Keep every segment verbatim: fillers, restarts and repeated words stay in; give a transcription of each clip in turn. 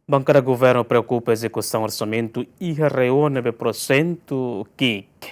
Bankada governu preokupa ezekusaun orsamentu iha RAEOA ne'ebé porsentu ki'ik.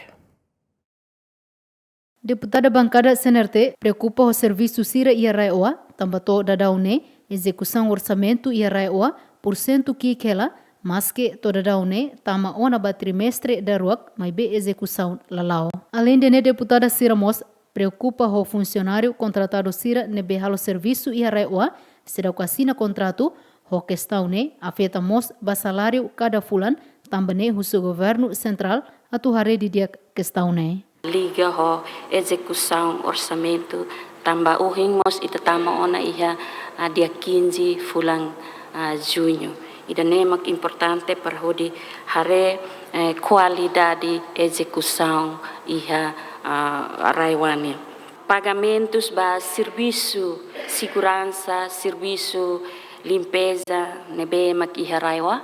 Deputada bankada C N R T preokupa ho servisu sira iha RAEOA, tanba to'o daudaun ne'e ezekusaun orsamentu iha RAEOA porsentu ki'ik hela, maske to'o daudaun ne'e tama ona ba trimestre daruak, maibé ezekusaun la la'o. Aleinde ne'e, deputada sira mós preokupa ho funsionáriu kontratadu sira ne'ebé halo servisu iha RAEOA, seidauk asina kontratu, ho kestaun ne'e afeta mós ba saláriu kada fulan, tanba ne'e husu governu sentrál atu haree didi'ak kestaun ne'e. Liga ho ezekusaun orsamentu, tanba ohin mós ita tama ona iha, ah, dia quinze fulan, ah, juñu. Ida-ne'e mak importante para hodi haree, eh, kualidade ezekusaun iha, ah, RAEOA nian. Pagamentus ba servisu seguransa, servisu limpeza, ne'ebé mak iha RAEOA,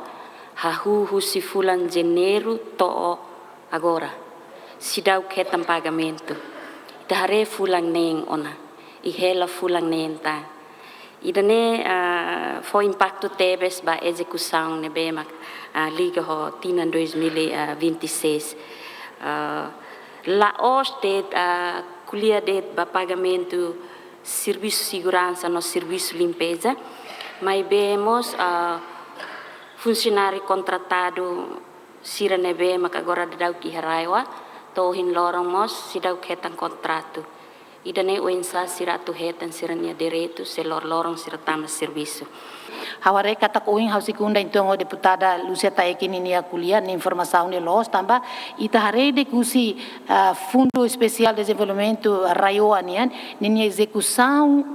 hahú husi fulan Janeiru to'o agora, seidauk hetan pagamentu. Ita haree fulan neen ona, i hela fulan neen tan. Ida-ne'e, ah, fó impaktu tebes ba ezekusaun ne'ebé mak, ah, liga ho tinan dois mil e vinte e seis. Ah, la'ós de'it, ah, ko'alia de'it ba pagamentu servisu seguransa no servisu limpeza, maibé mós, ah, funsionáriu kontratadu sira ne'ebé mak agora daudaun iha RAEOA, to'o ohin loron mós seidauk hetan kontratu. Ida-ne'e oinsá sira atu hetan sira-nia direitu, se loroloron sira tama servisu. Ha'u haree katak ohin ha'u segunda entaun ho deputada Lúcia Taeki ninia ko'alia, nia informasaun ne'e loos tanba ita haree de'it husi, ah, Fundu Espesiál Dezenvolvimentu RAEOA nian, ninia ezekusaun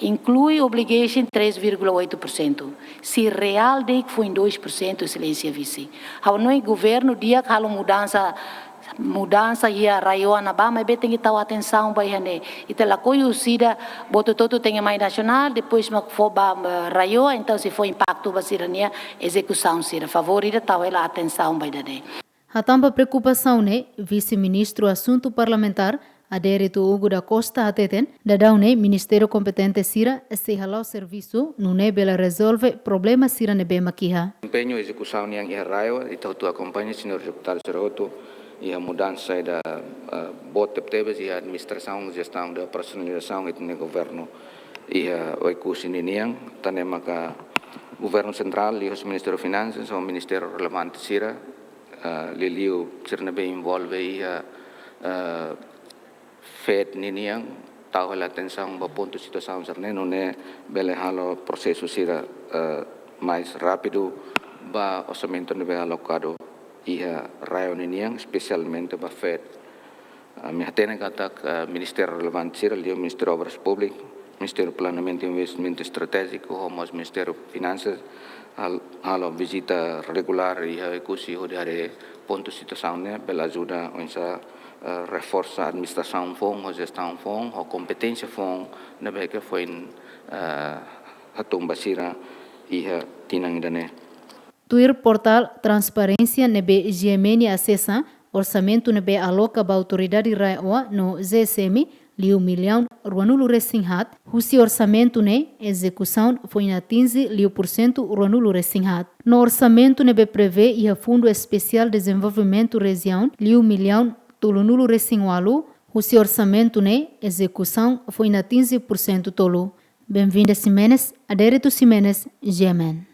inklui obligation três vírgula oito por cento. Se reál de'it foin dois por cento, Exelénsia Vise. Ha'u hanoin governu di'ak halo mudansa, mudansa iha RAEOA ne'ebá, maibé tenke tau atensaun ba iha ne'e. Ita lakohi husi ida, buat hotu-hotu tenke mai nasionál, depois mak fó ba, eh, RAEOA, entaun sei fó impaktu ba sira-nia ezekusaun sira. Favór ida tau hela atensaun ba ida-ne'e. Hatán ba preokupasaun ne'e, Vise-Ministru Asuntu Parlamentár, Adérito Hugo da Costa hateten, daudaun ne'e ministériu kompetente sira sei hala'o servisu, nune'e bele rezolve problema sira ne'ebé mak iha. Empeñu ezekusaun nian iha RAEOA, ita hotu akompaña, señór deputadu sira hotu, iha mudansa ida, eh, boot tebetebes iha administrasaun, jestaun de operasionalizasaun ita-nia governu iha Oekusi ninian, tan ne'e maka governu sentrál, liuhusi Ministériu Finansas, ho ministériu relevante sira, eh, liuliu sira ne'ebé envolve iha, eh, FED ninian, tau hela atensaun ba pontu situasaun sira-ne'e, nune'e bele halo prosesu sira, eh, mais rápidu ba orsamentu ne'ebé alokadu iha RAEOA ninian, espesialmente ba FED. Ami hatene katak, eh, ministériu relevante sira, liuliu Ministériu Obras Públikas, Ministériu Planeamentu i Investimentu Estratéjiku, ho mós Ministériu Finansas, hal-, halo vizita regulár iha Oekusi hodi haree pontu situasaun ne'e, bele ajuda oinsá, eh, reforsa administrasaun foun, ho jestaun foun, ho kompeténsia foun ne'ebé ke foin, eh, hatún ba sira iha tinan ida-ne'e. Tuir portál transparénsia ne'ebé G M N asesa, orsamentu ne'ebé aloka ba autoridade RAEOA no G S M, liu millaun ruanulu-resin-haat, husi orsamentu ne'e ezekusaun foin atinje liu porsentu ruanulu-resin-haat. No orsamentu ne'ebé prevee iha Fundu Espesiál Dezenvolvimentu Rejiaun, liu millaun tolunulu-resin-ualu, husi orsamentu ne'e ezekusaun foin atinje porsentu tolu. Benvinda Ximenes, Adérito Ximenes, G M N.